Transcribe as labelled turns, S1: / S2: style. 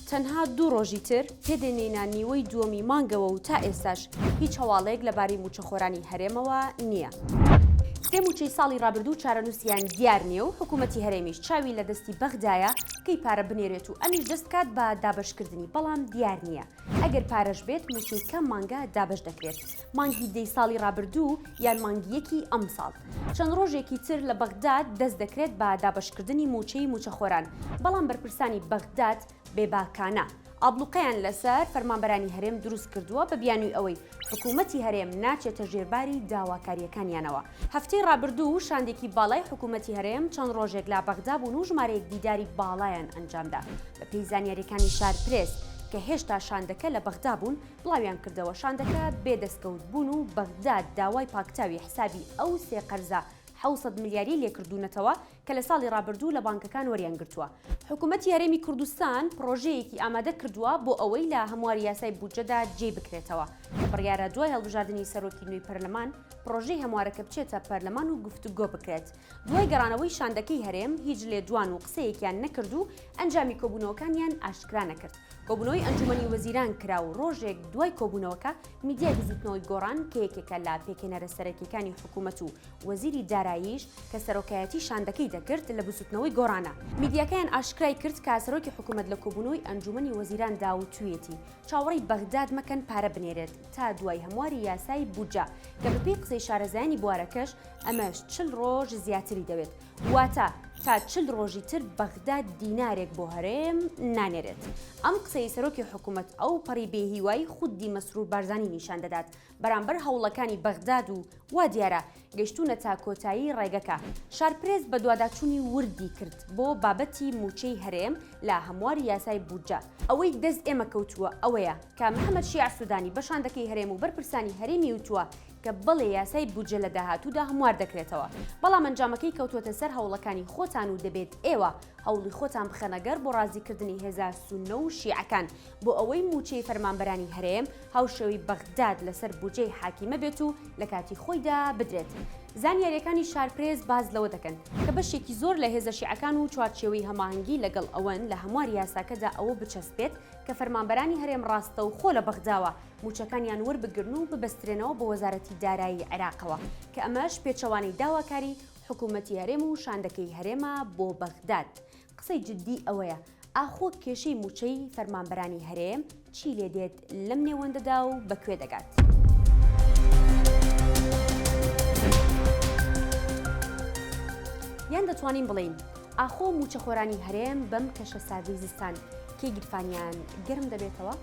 S1: تەنها دوو ڕۆژی تر پێدێنینە نیوەی دووەمی مانگەوە و تا ئێستاش هیچ هەواڵێک لەبارەی مووچەخۆرانی هەرێمەوە نییە. سێ مووچەی ساڵی ڕابردوو چارەنووسیان دیار نییە و حکوومەتی هەرێمیش چاوی لە دەستی بەغدایە کەی پارە بنێرێت و ئەمیش دەست بکات بە دابەشکردنی، بەڵام دیار نییە ئەگەر پارەش بێت مووچەی کام مانگە دابەش دەکرێت، مانگی دەی ساڵی ڕابردوو یان مانگی یەکی ئەمساڵ. چەند ڕۆژێکی تر لە بەغداد دەست دەکرێت بە دابەشکردنی مووچەی مووچەخۆران، بەڵام بەرپرسانی بەغداد بێباکانە ئابڵوقەیان لەسەر فەرمانبەرانی هەرێم دروست کردووە بە بیانووی ئەوەی حکوومەتی هەرێم ناچێتە ژێرباری داواکارییەکانیانەوە. هەفتەی ڕابردوو شاندێکی باڵای حکوومەتی هەرێم چەند ڕۆژێک لە بەغدا بوون و ژمارەیەک دیداری باڵایان ئەنجامدا. بەپێی زانیارییەکانی شارپرێس کە هێشتا شاندەکە لە بەغدا بوون، بڵاویان کردەوە شاندەکە بێ دەستکەوت بوون و بەغداد داوای پاکتاوی حسابی ئەو سێ قەرزە 700 ملیاریەی لێکردوونەتەوە کە لە ساڵی ڕابردوو لە بانکەکان وەریان گرتووە. حکومەتی هەرێمی کوردستان پڕۆژەیەکی ئامادە کردووە بۆ ئەوەی لە هەمواری یاسای بودجەدا جێی بکرێتەوە، کە بڕیارە دوای هەڵبژاردنی سەرۆکی نوێی پەرلەمان پڕۆژەی هەموارەکە بچێتە پەرلەمان و گفتوگۆ بکرێت. دوای گەڕانەوەی شاندەکەی هەرێم هیچ لێدوان و قسەیەکیان نەکرد و ئەنجامی کۆبوونەوەکانیان ئاشکرا نەکرد. کۆبوونەوەی ئەنجومەنی وەزیران کرا و ڕۆژێک دوای کۆبوونەوەکە میدیای بزووتنەوەی گۆڕان کە یەکێکە لە پێکهێنەرە سەرەکیەکانی حکوومەت و وەزیری داراییش کە سەرۆکایەتی شاندەکەی دەکرد لە بزووتنەوەی گۆڕانە میدیاکەیان ئاشکرای کرد کە سەرۆکی حکوومەت لە کۆبوونەوەی ئەنجومەنی وەزیراندا وتوویەتی چاوەڕێی بەغداد مەکەن پارە بنێرێت تا دوای هەمواری یاسای بودجە کە بەپێی قسەی شارەزایانی بوارەکەش ئەمەش 40 ڕۆژ زیاتری دەوێت واتە تا 40 ڕۆژی تر بەغداد دینارێک بۆ هەرێم نانێرێت. ئەم قسەی سەرۆکی حکومەت ئەو پەڕی بێهیوایی خودی مەسرور بارزانی نیشان دەدات بەرامبەر هەوڵەکانی بەغداد و وا دیارە گەیشتوونەتە کۆتایی ڕێگەکە. شارپرێس بەدواداچوونی وردی کرد بۆ بابەتی مووچەی هەرێم لە هەمواری یاسای بودجە. ئەوەی دەست ئێمە کەوتووە ئەوەیە کە محەمەد شیاع سودانی بە شاندەکەی هەرێم و بەرپرسانی هەرێمی وتووە کە بەڵێ یاسای بودجە لە داهاتوودا هەموار دەکرێتەوە، بەڵام ئەنجامەکەی کەوتووەتە سەر هەوڵەکانی خۆتان و دەبێت ئێوە هەوڵی خۆتان بخەنە گەڕ بۆ ڕازیکردنی هێزە سوننە و شیعەکان بۆ ئەوەی مووچەی فەرمانبەرانی هەرێم هاوشێوەی بەغداد لەسەر بودجەی حاکیمە بێت و لە کاتی خۆیدا بدرێت. زانیارییەکانی شارپرێس باس لەوە دەکەن، کە بەشێکی زۆر لە هێزە شیعەکان و چوارچێوەی هەماهەنگی لەگەڵ ئەوەن لە هەمواری یاساکەدا ئەوە بچەسپێت کە فەرمانبەرانی هەرێم ڕاستەوخۆ لە بەغداوە مووچەکانیان وەربگرن و ببەسترێنەوە بە وەزارەتی دارایی عێراقەوە، کە ئەمەش پێچەوانەی داواکاری حکوومەتی هەرێم و شاندەکەی هەرێمە بۆ بەغداد. قسەی جدی ئەوەیە ئاخۆ کێشەی مووچەی فەرمانبەرانی هەرێم چی لێ دێت لەم نێوەندەدا و بە کوێ دەگات؟ یان دەتوانین بڵێین ئاخۆ مووچەخۆرانی هەرێم بەم کەشە ساردەی زستان کەی گیرفانیان گەرم دەبێتەوە؟